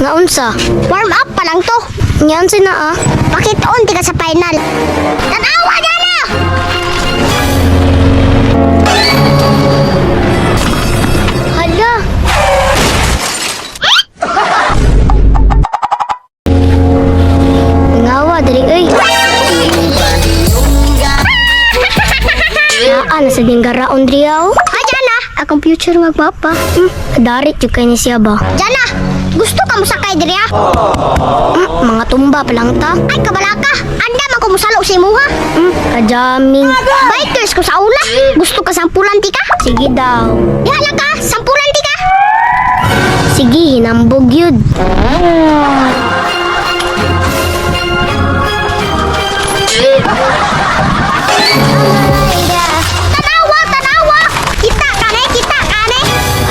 Nga unsa? Warm up pa lang to. Nga unsa na ah? Pakitaon ti ka sa final. Tanawa na! Hala. Ngawa diri oy. Naa na sa dinggaraon diri aw. Ha, Jana! Akong future nga gwapa. Darit jud kay ni siya ba? Jana! Gusto ka mosakay diri ah? Mga tumba pa lang ta. Ay, kabala ka! Anda man ko mosalo sa imuha. Kajaming. Bikers ko sa una. Gusto ka sampulan ti ka? Sige daw. Diha lang ka, sampulan ti ka. Sige, hinambog yun. Tanawa, tanawa! Kita kane, kita kane.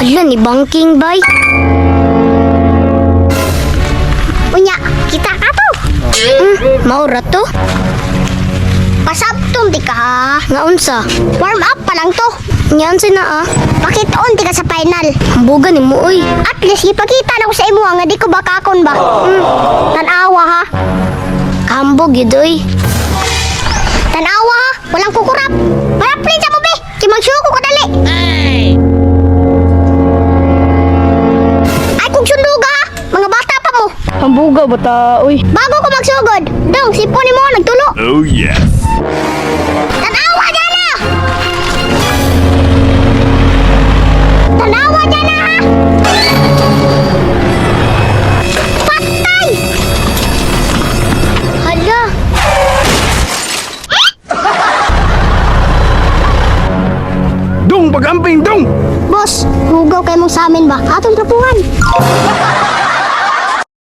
Hala, ni banking bay. Unya, kita ka to. Maura to. Pasabtom di ka ha. Nga unsa? Warm up pa lang to. Nga unsa na ah? Pakitaon ti ka sa final. Hambugan ni mo oy. At least ipakita na ko sa imo nga di ko bakakon ba. Tanawa ha. Kahambog yun oy. Tanawa ha. Walang kukurap. Paraplin sa mo be. Kay magsuko ka dali. Ay kung sunduga ha. Mga bata pa mo. Hambuga ba ta, uy? Bago ko magsugod, dong sipon nimo nagtulo. Oh yes. Tanawa dyan na! Tanawa dyan na ha!